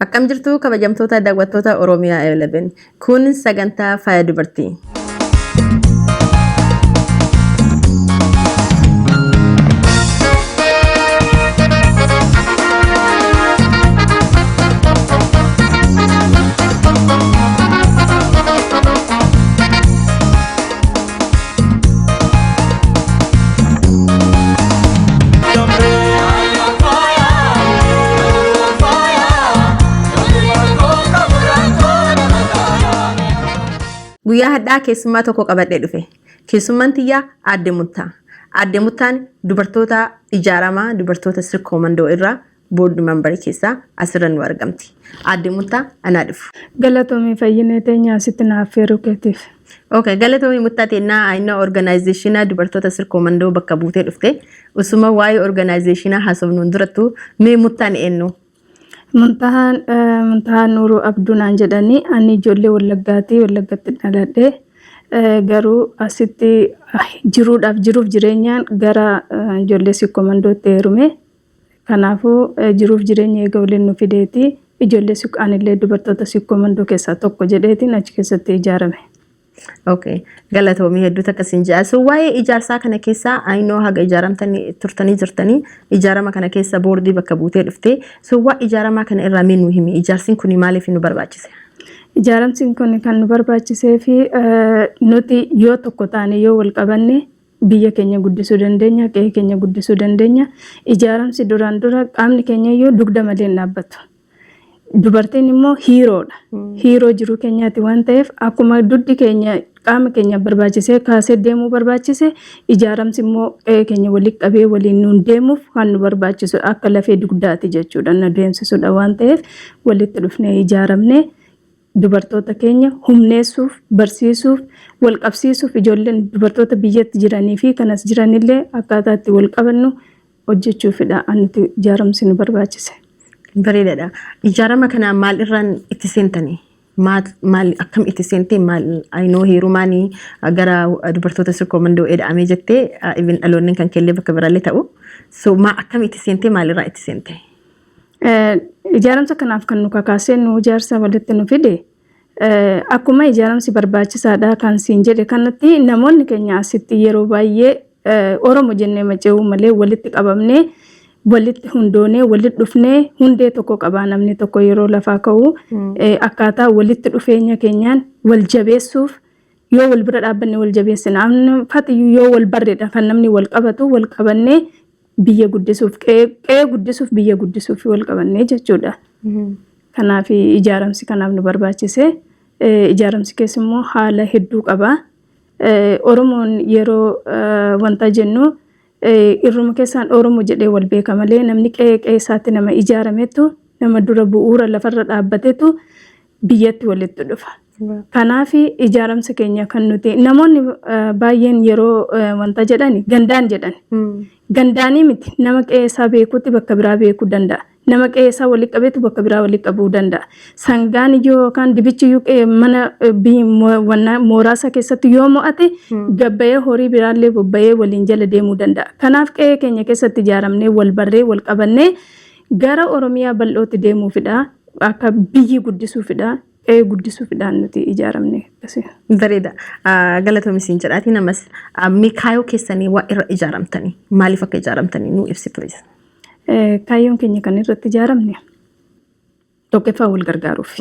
Akkam jirtu kabajamtoota daawwattoota Oromiyaa 11. Kun sagantaa Faaya Dubartii. Guyyaa hadhaa keessummaa tokko qabadhee dhufe. Keessummaan tiyyaa Aadde Muttaa. Aadde Muttaan dubartoota ijaaramaa dubartoota Sirkoo Mandoo irraa board member keessaa asirra nu argamti. Aadde Muttaa, anaa dhufu. Galatoomii Fayyinee teenya, asitti na affeeruu keetiif. Okay, galatoomii Muttaa teennaa aynaa organizationaa dubartoota Sirkoo Mandoo bakka buutee dhufte. Usuma waa'ee organizationaa haasofnuun durattu, mee Muttaan eenyu? Muntahaan Nuuruu Abduu naan jedhanii. Ani ijoollee Wallaggaati. Wallaggatti dhaladhe. Garuu asitti jiruudhaaf, jiruuf jireenyaan gara ijoollee Sikkoo Mandootti heerume. Kanaafuu jiruuf jireenya eega waliin nu fideeti. Ijoollee Sikkoo, anillee dubartoota Sikkoo Mandoo keessaa tokko jedheetiin achi keessatti ijaarame. Okay, galatoomii hedduutu akkasiin jedha. So waa'ee ijaarsaa kana keessaa aynoo haga ijaaramtanii turtanii jirtanii, ijaarama kana keessa boordii bakka buutee dhufte. So waa ijaaramaa kana irraa mee nu himi. Ijaarsiin kun maaliif nu barbaachise? Ijaaramsi kun kan nu barbaachisee fi nuti yoo tokko taane, yoo wal qabanne, biyya keenya guddisuu dandeenya, qe'ee keenya guddisuu dandeenya. Ijaaramsi duraan dura qaamni keenya iyyuu dugda malee hin dhaabbatu. Dubartiin immoo hiiroodha. Hiiroo jiruu keenyaati waan ta'eef, akkuma dugdi keenya qaama keenya barbaachisee kaasee deemuu barbaachise, ijaaramsi immoo qe'ee keenya walitti qabee waliin nuun deemuuf kan nu barbaachisu akka lafee dugdaati jechuudha. Na deemsisudha waan ta'eef, walitti dhufnee ijaaramnee dubartoota keenya humneessuuf, barsiisuuf, wal qabsiisuuf, ijoolleen dubartoota biyyatti jiranii fi kanas jiranillee akkaataa itti wal qabannu hojjechuufidha nuti ijaaramsi nu barbaachise. Bareedaadha. Ijaarama kana maal irraan itti seentanii? Maal maal akkam itti seentee? Maal aynoo heerumaanii gara dubartoota Sirkoo Mandoo eda'amee jettee, even dhaloonni kan kellee bakka biraallee ta'u. So maa akkam itti seentee, maalirraa itti seente? Ijaaramsa kanaaf kan nu kakaasee nu ijaarsa walitti nu fide, akkuma ijaaramsi barbaachisaadha kan siin jedhe kanatti, namoonni keenya asitti yeroo baay'ee Oromo jennee mace'uu malee walitti qabamnee, walitti hundoonee, walitti dhufnee hundee tokko qabaa namni tokko yeroo lafaa ka'u akkaataa walitti dhufeenya keenyaan wal jabeessuuf, yoo wal bira dhaabbanne wal jabeessina. Fatiyyuu yoo wal barreedha kan namni wal qabatu. Wal qabannee biyya guddisuuf, qe'ee guddisuuf, biyya guddisuuf wal qabannee jechuudha. Kanaaf ijaaramsi kanaaf nu barbaachise. Ijaaramsi keessa immoo haala hedduu qaba. Oromoon yeroo wanta jennu irruma keessaan Oromoo jedhee wal beeka malee, namni qe'ee qe'ee isaatti nama ijaarametu, nama dura bu'uura lafarra dhaabbatetu biyyatti walitti dhufa. Kanaaf ijaaramsa keenya kan nuti namoonni baay'een yeroo wanta jedhani gandaan jedhan. Gandaanii miti, nama qe'ee isaa beekuutti bakka biraa beekuu danda'a. Nama qe'ee isaa walitti qabeetu bakka biraa walitti qabuu danda'a. Sangaan iyyuu yookaan dibichi iyyuu qe'ee mana mooraa isaa keessatti yoo mo'ate, gabbayee horii biraallee bobba'ee waliin jala deemuu danda'a. Kanaaf qe'ee keenya keessatti ijaaramnee, wal barree, wal qabannee gara Oromiyaa bal'ootti deemuufidha. Akka biyyi guddisuufidha. Qe'ee guddisuufidhaan nuti ijaaramne akkasii. Bareeda. Galatoomi siin jedhaatiin ammas mee kaayyoo keessanii waa irra ijaaramtanii, maaliif akka ijaaramtanii nu ibsi, please. Kaayyoon keenya kan irratti ijaaramne tokkoffaa wal gargaaruuf.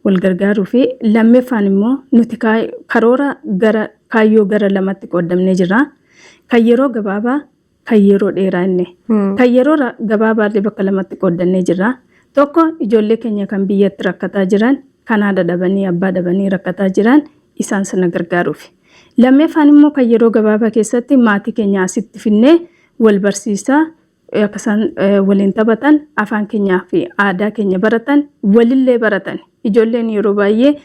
Wal gargaaruu fi lammaffaan immoo nuti karoora gara kaayyoo gara lamatti qooddamnee jirra. Kan yeroo gabaabaa, kan yeroo dheeraa inni. Kan yeroo gabaabaallee bakka lamatti qooddannee jirra. Tokko ijoollee keenya kan biyyatti rakkataa jiran, kan haadha dhabanii abbaa dhabanii rakkataa jiran, isaan sana gargaaruuf. Lammaffaan immoo kan yeroo gabaabaa keessatti maatii keenya asitti finnee wal barsiisaa, akka isaan waliin taphatan, afaan keenyaa fi aadaa keenya baratan, walillee baratan. Ijoolleen yeroo baay'ee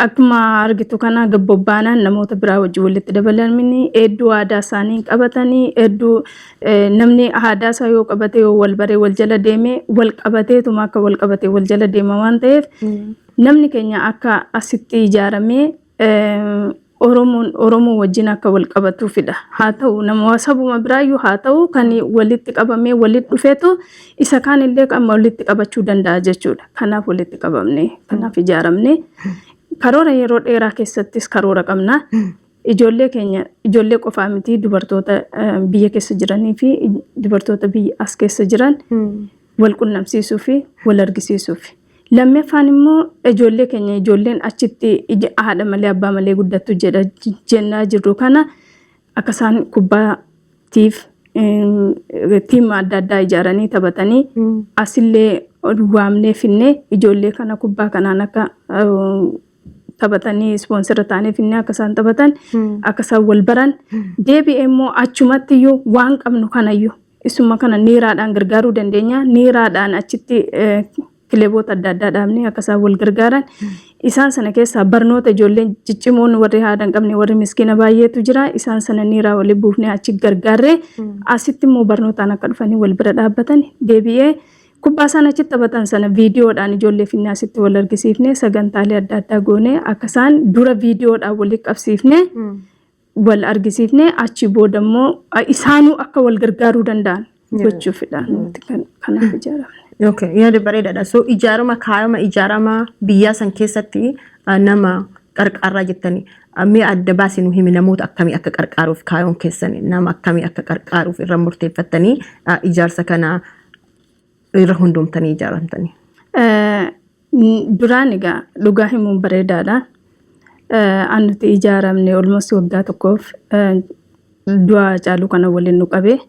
akkuma argitu kana gabbobbaanaan namoota biraa wajjin walitti dabalamanii hedduu aadaa isaanii qabatanii, hedduu namni aadaa isaa yoo qabate, yoo wal baree wal jala deeme, wal qabateetuma akka wal qabatee wal jala deema waan ta'eef, namni keenya akka asitti ijaaramee Oromoon Oromoo wajjin akka wal qabatuufidha. Haa ta'u, nama sabuma biraayyuu haa ta'u, kan walitti qabamee walitti dhufeetu isa kaanillee kan walitti qabachuu danda'a jechuudha. Kanaaf walitti qabamne, kanaaf ijaaramne. Karoora yeroo dheeraa keessattis karoora qabna. Ijoollee keenya, ijoollee qofaa miti, dubartoota biyya keessa jiranii fi dubartoota biyya as keessa jiran wal qunnamsiisuu fi wal argisiisuuf. Lammaffaan immoo ijoollee keenya, ijoolleen achitti haadha malee abbaa malee guddattu jedha jennaa jirru kana, akka isaan kubbaatiif team adda addaa ijaaranii taphatanii, asillee waamnee finnee ijoollee kana kubbaa kanaan akka taphatanii, sponsor ta'anii finnee akka isaan taphatan, akka isaan wal baran, deebi'ee immoo achumatti iyyuu waan qabnu kanayyuu isuma kana niiraadhaan gargaaruu dandeenya. Niiraadhaan achitti kileeboota adda addaa dhaabnee akka isaan wal gargaaran, isaan sana keessaa barnoota ijoolleen ciccimoon, warri haadha hin qabne, warri miskiina baay'eetu jira. Isaan sana niiraa waliin buufnee achi gargaarree, asitti immoo barnootaan akka dhufanii wal bira dhaabbatan, deebi'ee kubbaa isaan achitti taphatan sana viidiyoodhaan ijoollee finnee asitti wal argisiifnee, sagantaalee adda addaa goonee, akka isaan dura viidiyoodhaan walitti qabsiifnee wal argisiifnee, achi booda immoo isaanuu akka wal gargaaruu danda'an gochuufidha nuti kanaaf ijaaramne. Okay, yaada bareedaadha. So ijaarama kaayama ijaarama biyyaa san keessatti nama qarqaarraa jettanii, mee adda baasii nu himi, namoota akkamii akka qarqaaruuf kaayoon keessan, nama akkamii akka qarqaaruuf irra murteeffattanii ijaarsa kana irra hundoomtanii ijaaramtanii? Duraan egaa dhugaa himuun bareedaadha. An nuti ijaaramne almost waggaa tokkoof du'a Haacaaluu kana waliin nu qabe.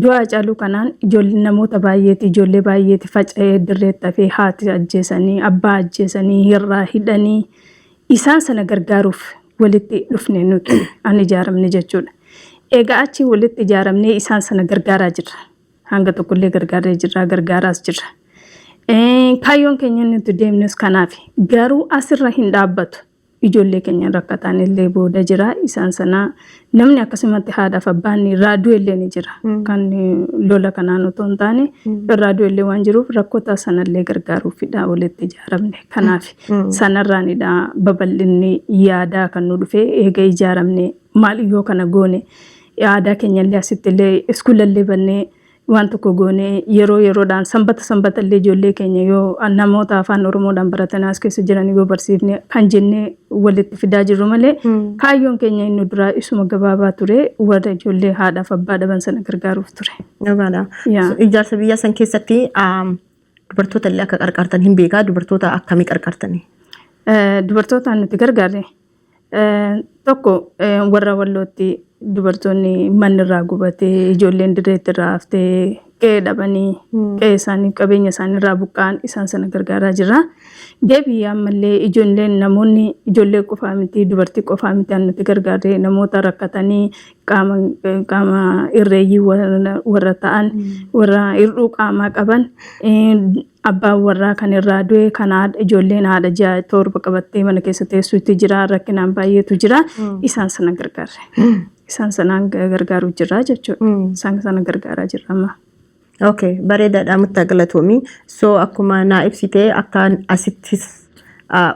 Du'a Haacaaluu kanaan ijoollee namoota baay'eeti, ijoollee baay'eeti faca'ee dirreetti hafee, haati ajjeesanii, abbaa ajjeesanii, hirraa hidhanii, isaan sana gargaaruuf walitti dhufne nuti an ijaaramne jechuudha. Egaa achi walitti ijaaramnee isaan sana gargaaraa jirra. Hanga tokkollee gargaarree jirra, gargaaraas jirra. Kaayyoon keenya nuti deemnus kanaaf, garuu asirra hin dhaabbatu. Ijoollee keenya rakkataan illee booda jira. Isaan sana namni akkasumatti haadhaaf abbaan irraa du'e illee ni jira. Kan lola kanaan otoo hin taane irraa du'e illee waan jiruuf, rakkoota sanallee gargaaruufidha walitti ijaaramne. Kanaaf sanarraanidha babal'inni yaadaa kan nu dhufe. Eega ijaaramne maal yoo kana goone, aadaa keenyallee asitti illee iskuulallee bannee, waan tokko goone, yeroo yeroodhaan sanbata sanbata illee ijoollee keenya yoo namoota afaan Oromoodhaan baratan as keessa jiran yoo barsiifne kan jennee walitti fidaa jirru malee, kaayyoon keenya inni duraa isuma gabaabaa ture, warra ijoollee haadhaaf abbaa dhaban sana gargaaruuf ture. Dhugaadha. Ijaarsa biyya san keessatti dubartoota illee akka qarqaartan hin beekaa, dubartoota akkamii qarqaartanii? Dubartoota nuti gargaarre tokko warra Wallootti dubartoonni manni irraa gubatee, ijoolleen dirreetti irraa haftee, qe'ee dhabanii, qe'ee isaanii qabeenya isaanii irraa buqqa'an, isaan sana gargaaraa jirra. Deebii ammallee ijoolleen namoonni, ijoollee qofaa miti, dubartii qofaa miti kan nuti gargaarre, namoota rakkatanii qaama irreeyyii warra ta'an, warra hir'uu qaamaa qaban, abbaan warraa kan irraa du'e, kan ijoolleen haadha ja'a torba qabattee mana keessa teessuutti jira, rakkinaan baay'eetu jira, isaan sana gargaarre. Isaan sanaan gargaaruu jira jechuudha. Isaan sana gargaaraa jirra amma. Okay, bareedaadha, muttaa galatoomii. So akkuma naa ibsite, akka asittis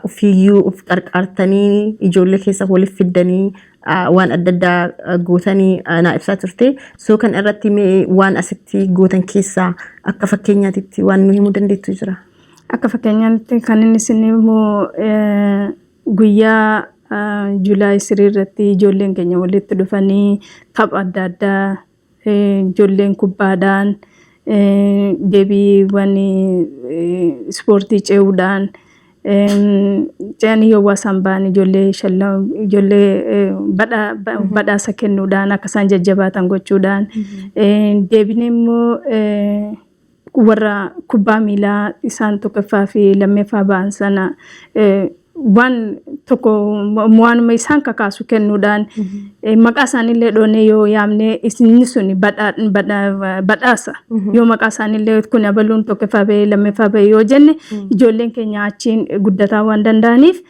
ofiiyyuu of qarqaartanii, ijoollee keessa waliif fiddanii, waan adda addaa gootanii naa ibsaa turte. So kan irratti mee waan asitti gootan keessaa akka fakkeenyaatitti waan nu himuu dandeettu jira? Akka fakkeenyaatti kan inni isin himu, guyyaa July 3 irratti ijoolleen keenya walitti dhufanii tapha adda addaa, ijoolleen kubbaadhaan, deebiiwwan ispoortii ce'uudhaan ce'anii yoo isaan ba'an, ijoollee ijoollee badhaasa kennuudhaan akka isaan jajjabaatan gochuudhaan, deebinee immoo warra kubbaa miilaa isaan tokkoffaa fi lammaffaa ba'an sana waan tokko, waanuma isaan kakaasu kennuudhaan, maqaa isaaniillee dhoonee yoo yaamne, inni sun badhaasa. Yoo maqaa isaaniillee kun abaluun tokkoffaa ba'ee lammaffaa ba'ee yoo jenne, ijoolleen keenya achiin guddataa waan danda'aniif,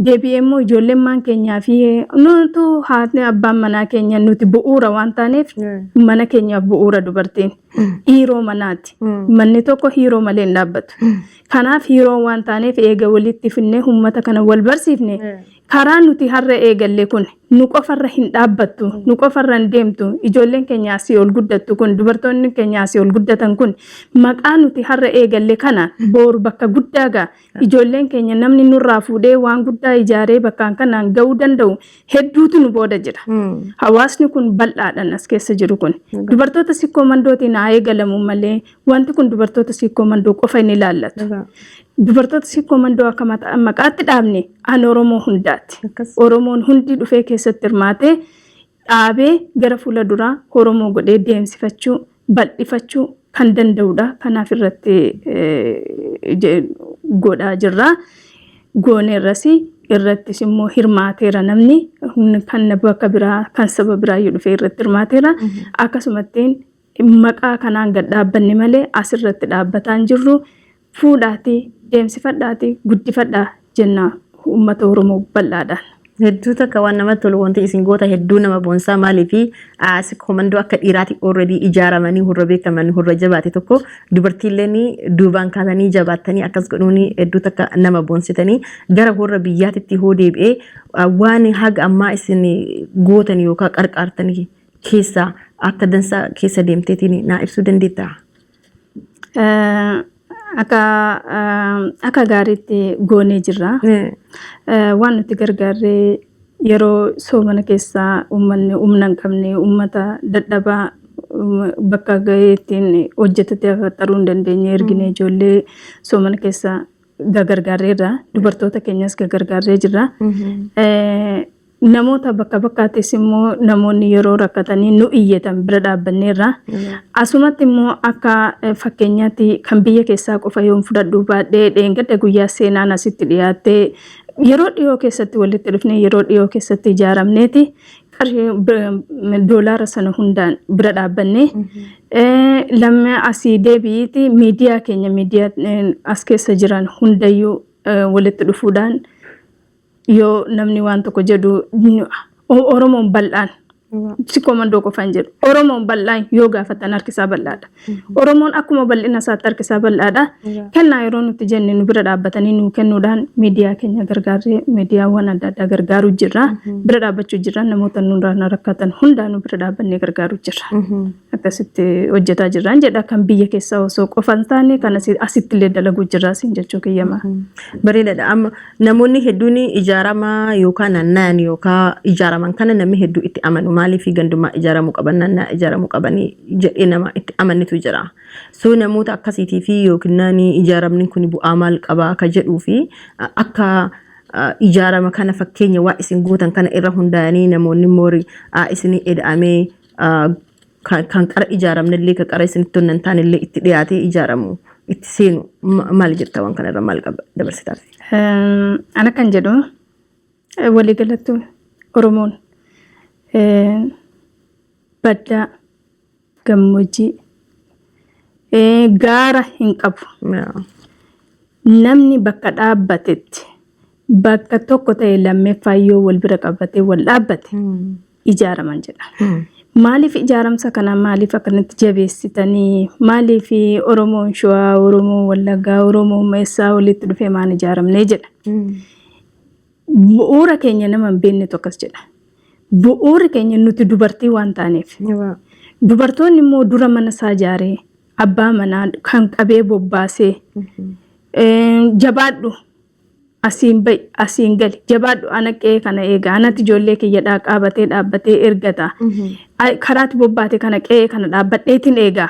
deebi'ee immoo ijoolleen maan keenyaa fi nutu haati abbaan manaa keenya nuti bu'uura waan taaneef, mana keenyaaf bu'uura dubartiin. Hero manaati. Manni tokko hero malee hin dhaabbatu. Kanaaf hero waan taaneef, eega walitti finnee uummata kana wal barsiifne. Karaa nuti har'a eegalle kun nu qofarra hin dhaabbattu, nu qofarra hin deemtu. Ijoolleen keenya asii ol guddattu kun, dubartoonni keenya asii ol guddatan kun, maqaa nuti har'a eegalle kana booru bakka guddaa ga'a. Ijoolleen keenya namni nurraa fuudhee waan guddaa ijaaree bakkaan kanaan ga'uu danda'u hedduutu nu booda jira. Hawaasni kun bal'aadhaan as keessa jiru kun. Dubartoota Sikkoo Mandootiin haa eegalamu malee wanti kun dubartoota Sikkoo Mandoo qofa hin ilaallatu. Dubartoota Sikkoo Mandoo akka maqaatti dhaabne an Oromoo hundaati. Oromoon hundi dhufee keessatti hirmaatee dhaabee gara fuula duraa Oromoo godhee deemsifachuu, bal'ifachuu kan danda'udha. Kanaaf irratti godhaa jirra. Gooneerras, irrattis immoo hirmaateera, namni kan bakka biraa, kan saba biraayyuu dhufee irratti hirmaateera. Akkasumatti maqaa kanaan gad dhaabbanne malee asirratti dhaabbataa hin jirru. Fuudhaatii, deemsifadhaatii, guddifadhaa jenna uummata Oromoo bal'aadhaan. Hedduu takka waan namatti tolu wanti isin goota hedduu nama boonsaa. Maalii fi Sikkoo Mandoo akka dhiiraati already ijaaramanii hurra beekaman, hurra jabaate tokko, dubartiilleen duubaan kaatanii jabaattanii akkas godhuun hedduu takka nama boonsitanii. Gara hurra biyyaatitti hoo deebi'ee, waan haga ammaa isin gootan yookaan qarqaartanii keessaa akka dansaa keessa deemteetiin naa ibsuu dandeettaa? Akka gaariitti goonee jirra. Waan nuti gargaarree, yeroo soomana keessaa uummanni humna hin qabne, uummata dadhabaa, bakka gahee ittiin hojjetatee afaxaruu hin dandeenye ergine, ijoollee soomana keessaa gagargaarreerra. Dubartoota keenyas gagargaarree jirra. Namoota bakka bakkaattis immoo namoonni yeroo rakkatanii nu iyyatan bira dhaabbanneerra. Asumatti immoo akka fakkeenyaatti kan biyya keessaa qofa yoon fudhadhu baadhee, dheengadda guyyaa seenaan asitti dhiyaattee yeroo dhiyoo keessatti walitti dhufnee, yeroo dhiyoo keessatti ijaaramneeti qarshii doolaara sana hundaan bira dhaabbannee, lamma asii deebi'iiti miidiyaa keenya, miidiyaa as keessa jiran hundayyuu walitti dhufuudhaan yoo namni waan tokko jedhu, Oromoon bal'aan, Sikkoo Mandoo qofaan jedhu, Oromoon bal'aan yoo gaafatan harkisaa bal'aadha. Oromoon akkuma bal'ina isaatti harkisaa bal'aadha. Kennaa yeroo nuti jenne nu bira dhaabbatanii nuu kennuudhaan miidiyaa keenya gargaarree, miidiyaawwan adda addaa gargaaruu jirra. Bira dhaabbachuu jirra. Namoota nurraa rakkatan hundaa nu bira dhaabbannee gargaaruu jirra. Akkasitti hojjetaa jirraan jedha. Kan biyya keessaa osoo qofa hin taane kan asitti illee dalaguu jirra siin jechuu kiyyamaa. Bareedaadha. Amma namoonni hedduun ijaarama yookaan naanna'an yookaan ijaaraman kana namni hedduu itti amanu. Maaliif gandummaa ijaaramuu qaban, naanna'aa ijaaramuu qabanii jedhee nama itti amannitu jira. So namoota akkasiitii fi yookiin ijaaramni kun bu'aa maal qabaa akka jedhuu fi akka ijaarama kana fakkeenya waa isin gootan kana irra hundaa'anii namoonni immoo isinii eda'amee kan qara ijaaramnellee, kan qara isinitti hin taanellee itti dhiyaatee ijaaramu itti seenu, maal jetta? Waan kana irra maal qaba dabarsitaaf? Ana kan jedhu, waliigalatti Oromoon baddaa, gammoojjii, gaara hin qabu. Namni bakka dhaabbatetti bakka tokko ta'e lammeeffaa yoo wal bira qabatee wal dhaabbate ijaaraman jedha. Maaliif ijaaramsa kana maaliif akkanatti jabeessitanii, maaliif Oromoon Shawaa, Oromoon Wallaggaa, Oromoon Meessaa walitti dhufee maan ijaaramnee jedha. Bu'uura keenya nama hin beeknetu akkas jedha. Bu'uurri keenya nuti dubartii waan taaneef. Dubartoonni immoo dura mana isaa ijaaree, abbaa manaa kan qabee bobbaasee, jabaadhu, asiin ba'i, asiin gali, jabaadhu, ana qe'ee kana eega, anatti ijoollee kiyya qaabatee dhaabbatee ergata, karaatti bobbaate kana qe'ee kana dhaabbadheetiin eega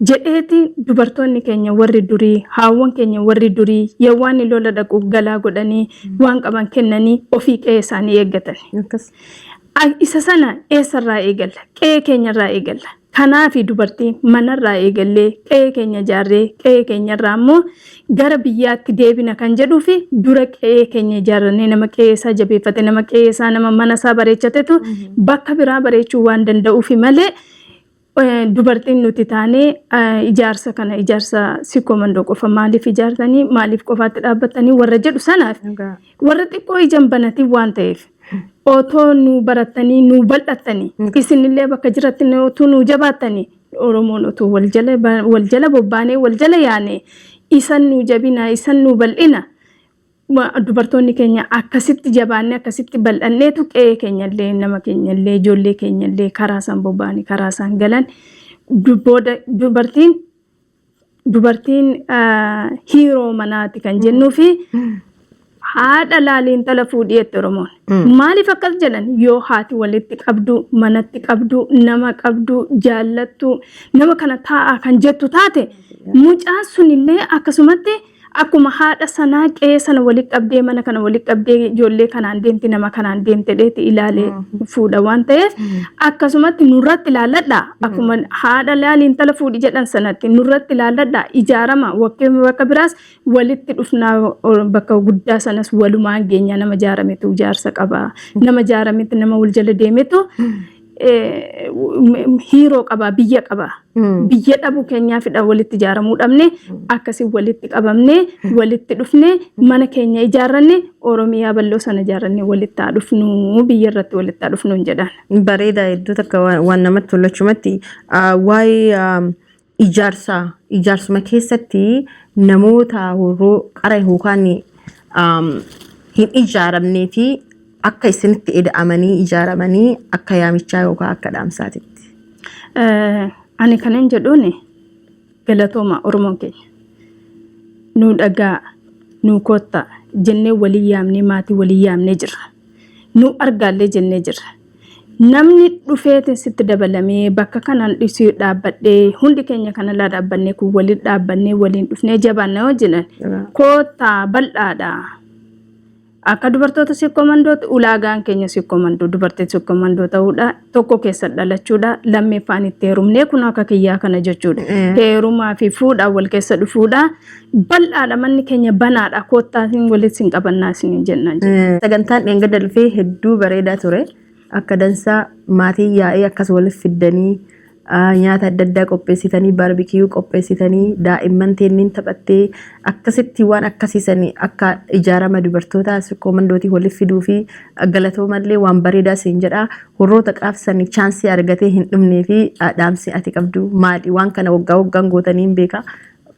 jedheeti. Dubartoonni keenya warri durii, haawwan keenya warri durii, yawwaan lola dhaqu galaa godhanii, waan qaban kennanii ofii qe'ee isaanii eeggatan. Isa sana eessarraa eegalla? Qe'ee keenyarraa eegalla. Kanaafi dubartii manarraa eegallee, qe'ee keenya ijaarree, qe'ee keenyarraa immoo gara biyyaatti deebina kan jedhuu fi dura qe'ee keenya ijaarrannee, nama qe'ee isaa jabeeffate, nama qe'ee isaa, nama mana isaa bareechatetu bakka biraa bareechuu waan danda'uufi malee, dubartiin nuti taanee ijaarsa kana, ijaarsa Sikkoo Mandoo qofa maaliif ijaartanii, maaliif qofaatti dhaabbatanii warra jedhu sanaaf, warra xiqqoo ijaan banatiin waan ta'eef, otoo nu barattanii nu bal'attanii, isinillee bakka jiratti otoo nu jabaattanii, Oromoon otoo wal jala bobbaanee, wal jala yaanee, isan nu jabina, isan nu bal'ina. Dubartoonni keenya akkasitti jabaannee, akkasitti bal'anneetu qe'ee keenyallee, nama keenyallee, ijoollee keenyallee karaa isaan bobba'anii karaa isaan galan booda dubartiin hiiroo manaati kan jennuu fi haadha laalii intala fuudhii jette Oromoon. Maaliif akkas jedhan? Yoo haati walitti qabdu, manatti qabdu, nama qabdu, jaallattu, nama kana taa'aa kan jettu taate, mucaan sunillee akkasumatti akkuma haadha sanaa qe'ee sana walitti qabdee, mana kana walitti qabdee, ijoollee kanaan deemti, nama kanaan deemte dheeti ilaalee fuudha waan ta'eef, akkasumatti nurratti ilaalladha. Akkuma haadha laalii intala fuudhi jedhan sanatti nurratti ilaalladha, ijaarama. Bakka biraas walitti dhufnaa, bakka guddaa sanas walumaan geenya. Nama ijaarametu ijaarsa qaba. Nama ijaarametu, nama wal jala deemetu hiiroo qaba, biyya qaba. Biyya dhabuu keenyaafidha walitti ijaaramuu dhabne. Akkasii walitti qabamne, walitti dhufne, mana keenya ijaarranne, Oromiyaa bal'oo sana ijaarranne, walitti haa dhufnu, biyya irratti walitti haa dhufnu jedhaan. Bareeda, hedduu takka waan namatti tolachumatti waa'ee ijaarsaa, ijaarsuma keessatti namoota horroo qara yookaan hin ijaaramnee fi akka isinitti eda'amanii ijaaramanii akka yaamichaa yookaan akka dhaamsaatitti. Ani kanan jedhuun, galatooma Oromoon keenya. Nu dhagaa, nu kottaa jennee walii yaamnee, maatii walii yaamnee jirra. Nu argaallee jennee jirra. Namni dhufeetiin sitti dabalamee bakka kanaan dhisuu dhaabbadhee, hundi keenya kanarraa dhaabbannee, kun waliin dhaabbannee, waliin dhufnee jabaannaa wajjinan koottaa, bal'aadha. Akka dubartoota Sikkoo Mandootti ulaagaan keenya Sikkoo Mandoo, dubartii Sikkoo Mandoo ta'uudha. Tokko keessa dhalachuudha. Lammeeffaan itti heerumnee kun akka kiyyaa kana jechuudha. Heerumaa fi fuudhaan wal keessa dhufuudha. Bal'aadha, manni keenya banaadha. Koottaatiin walitti sin qabannaa isiniin jennaan. Sagantaan dheengadda dhufee hedduu bareedaa ture. Akka dansaa maatiin yaa'ee akkas walitti fiddanii, nyaata adda addaa qopheessitanii, barbecue qopheessitanii, daa'imman teenniin taphattee, akkasitti waan akkasiisanii akka ijaarama dubartoota Sikkoo Mandootii walitti fiduu fi galatoomallee waan bareedaa siin jedha. Warroota qaabsanii chance argatee hin dhumnee fi dhaamsi ati qabdu maali? Waan kana waggaa waggaan gootanii hin beeka.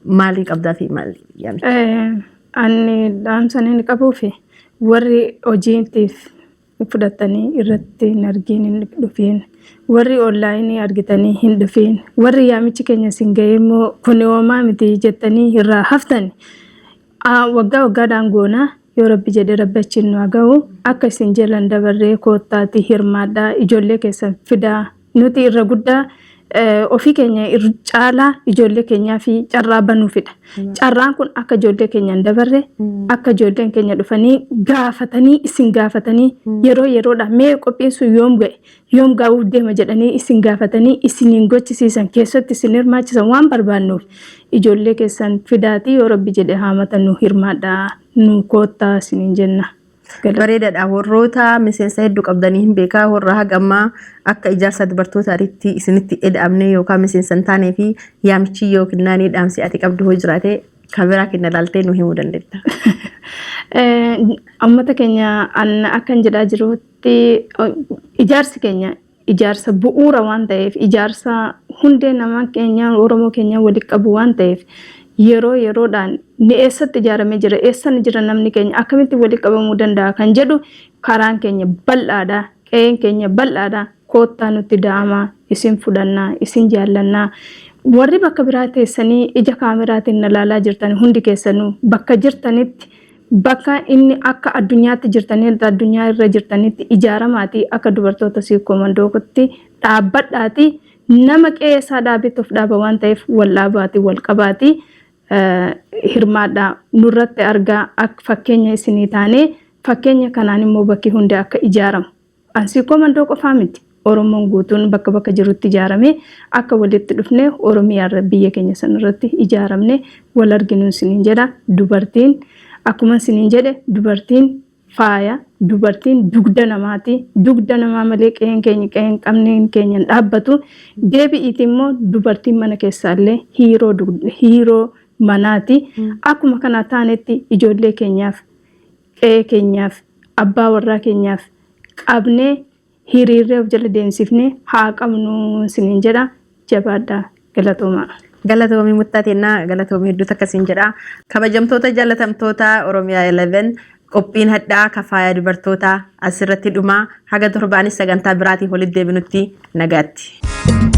Maalii qabdaa fi maali yaamicha? Ani dhaamsa inni qabuu fi warri hojiitiif fudhatanii irratti hin argin hin dhufiin, warri online argitanii hin dhufiin, warri yaamichi keenya isin ga'ee immoo kun homaa miti jettanii irraa haftan, waggaa waggaadhaan goonaa, yoo Rabbi jedhee, Rabbi achiin nu haa ga'u. Akka isin jalan dabarree koottaati hirmaadhaa, ijoollee keessan fidaa. Nuti irra guddaa ofii keenya irra caalaa ijoollee keenyaa fi carraa banuufidha. Carraan kun akka ijoollee keenya hin dabarre, akka ijoolleen keenya dhufanii gaafatanii, isin gaafatanii, yeroo yeroodhaan mee qophiin sun yoom ga'e, yoom ga'uuf deema jedhanii isin gaafatanii isiniin gochisiisan keessatti isin hirmaachisan waan barbaannuuf, ijoollee keessan fidaatii, yoo Rabbi jedhe haamata, nu hirmaadhaa, nu koottaa isiniin jenna. Bareedaadha. Warroota miseensa hedduu qabdanii hin beekaa, warra hagammaa akka ijaarsa dubartootaatti isinitti eda'amne yookaan miseensa hin taanee fi yaamichi yookiin naanii dhaamsi ati qabdu hoo jiraate, kameraa keenya ilaaltee nu himuu dandeetta. Uummata keenya akkan jedhaa jirutti, ijaarsi keenya ijaarsa bu'uura waan ta'eef, ijaarsa hundee nama keenya, Oromoo keenya walitti qabu waan ta'eef, yeroo yeroodhaan ni eessatti ijaaramee jira, eessan jira, namni keenya akkamitti walitti qabamuu danda'a kan jedhu, karaan keenya bal'aadha, qe'een keenya bal'aadha. Koottaa nutti da'amaa, isin fudhannaa, isin jaallannaa. Warri bakka biraa teessanii ija kaameraatiin na ilaalaa jirtan hundi keessanuu, bakka jirtanitti, bakka inni akka addunyaatti jirtanii, addunyaa irra jirtanitti ijaaramaatii, akka dubartoota Siikoo Mandootti dhaabbadhaatii. Nama qe'ee isaa dhaabetti of dhaaba waan ta'eef, wal dhaabaatii, wal qabaatii, hirmaadhaa, nurratti argaa. Akka fakkeenya isinii taanee, fakkeenya kanaan immoo bakki hundi akka ijaaramu, an Siikoo Mandoo qofaa miti, Oromoon guutuun bakka bakka jirutti ijaaramee, akka walitti dhufnee Oromiyaa biyya keenya sanarratti ijaaramne wal arginu isiniin jedha. Dubartiin, akkuma isiniin jedhe, dubartiin faaya, dubartiin dugda namaati. Dugda namaa malee qe'een keenya, qe'een qabneen keenya hin dhaabbatu. Deebi'iiti immoo dubartiin mana keessaallee hiiroo manaati. Akkuma kana taanetti ijoollee keenyaaf, qe'ee keenyaaf, abbaa warraa keenyaaf qabnee hiriirree of jala deemsifnee haa qabnu isiniin jedha. Jabaadhaa, galatoomaa. Galatoomii muttaatennaa, galatoomii hedduutu akkasiin jedha. Kabajamtoota jaalatamtoota Oromiyaa 11, qophiin hadhaa kafaaya dubartootaa asirratti dhumaa. Haga torbaanis sagantaa biraatiin walitti deebinutti nagaatti.